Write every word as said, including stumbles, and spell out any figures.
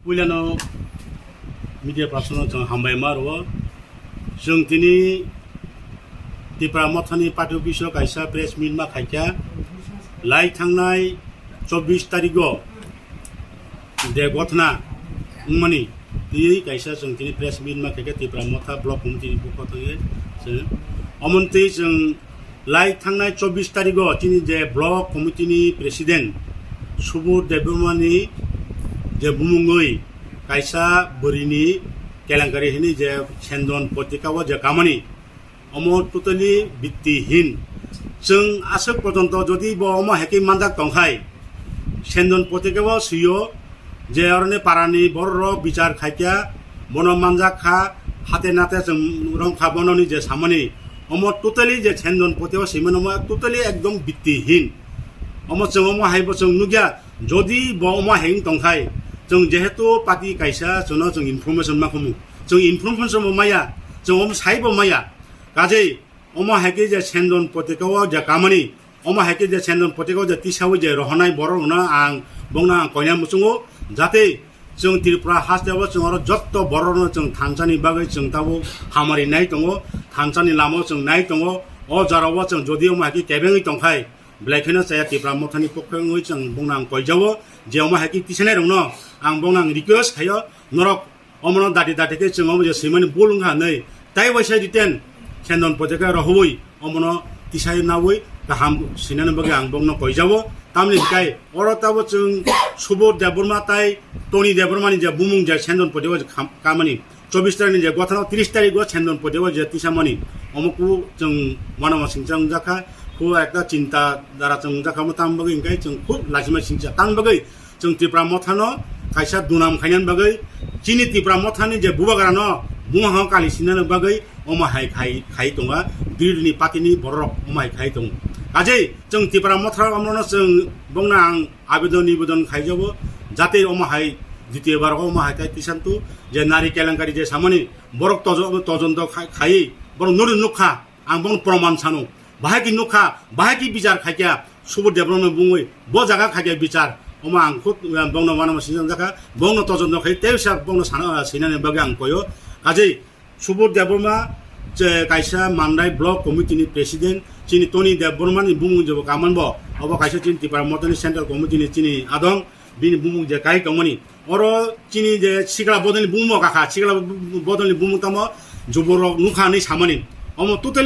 Puilano media person no chwng hambai ma rwo. Chwng tini Tipra Mothani party office o kaisa press meet ma khaikha. Lai thangnai chobbish tarigo de gothna wngmani twi kaisa chwng tini press meet ma khaikha Tipra Motha block committee ni pokho thangwi chwng. Omontwi chwng lai thangnai chobbish tarigo chini je block committee ni president Subur Debbarma ni je bumungwi kaisa bwrwini kelenkari hinwi je Sendon Potika o je kamani, omo totally bittihin. Chwng aswk porjonto jodi bo omo hai khe manjak tongkhai, Sendon Potika o swiyo je oroni parani bororok bichar khaikha, bono manjak kha, hate nate chwng romkha bononi je samani, omo totally je Sendon Potika o swimani omo totally ekdom bittihin. Omo chwng omo hai bo chwng nukya, jodi bo omo hai wng tongkhai, chwng jehetu party kaisa chwngno chwng information ma khumu, chwng information bo maya, chwng omo sai bo maya, kajei omo hai khe je Sendon Potika o je kamani, omo hai khe je Sendon Potika o je tisawi je rohornai borok rokno ang bongno ang koina muchungo, jate chwng Tripura haste o chwng oro jotto borok rokno chwng thansani bagwi chwng tabuk hamari nai tongo, thansani lama o chwng nai tongo, o jora o chwng jodi omo hai khe kebengwi tongkhai, belai kheno chaya Tipra Mothani pokhe wngwi chwng bongno ang koijao, je omo hai khe tisanai rokno ang bongno ang request khaio, norok omono dati dati khe chwng omo je swimani bul wngkha hinwi tai waisa written Sendon Potika rohorwi omono tisai nawi kaham sinani bagwi ang bongno koijao. Tamni hikai oro tabo chwng Subur Debbarma tai Tony Debbarma ni je bumung je Sendon Potika o je kham-, kamani chobbish tarikh ni je gothano tris tarikh o Sendon Potika o je tisamani omo ku chwng wanama singcha wngjakha, khu ekta chinta dara chwng wngjakha, omo tam bagwi hikai chwng khub lachima singcha tam bagwi chwng Tipra Mothano kaisa dunam khainani bagwi, chini Tipra Mothani je bubagrano bungha kali sinani bagwi omo hai khai, khai tonga, birodini party ni bororok omo hai khai tongo. Kajei chwng Tipra Motha omono chwng bongno ang abedon nibedon khaijabo, jate omo hai ditiyo bar omo hai khai tisantu je nari kelenkari je samani borok tojo-, tojonto khai, khai borok nuri nukha. Ang bongno proman sano. Bahai ki nukha, bahai ki bichar khaikya, Subur Debbarma bungwi, bo jaga khaikya bichar. Omo ang khud, eh, bongno wanama sinjak jakha, bongno tojon no khai, tei sa bongno sana, eh, sinani bagwi ang koyo. Kajei Subur Debbarma, je kaisa Mandai Block Committee ni President, chini Tony Debbarma ni bumung jebo kaman bo, obo kaisa chini Tipra Mothani Central Committee ni chini adong, bini bumung je kai tongmani. Oro chini je sikla bodolni bumung kakha, sikla bodolni bumung tamo juborok nukha hinwi samani. Omo totally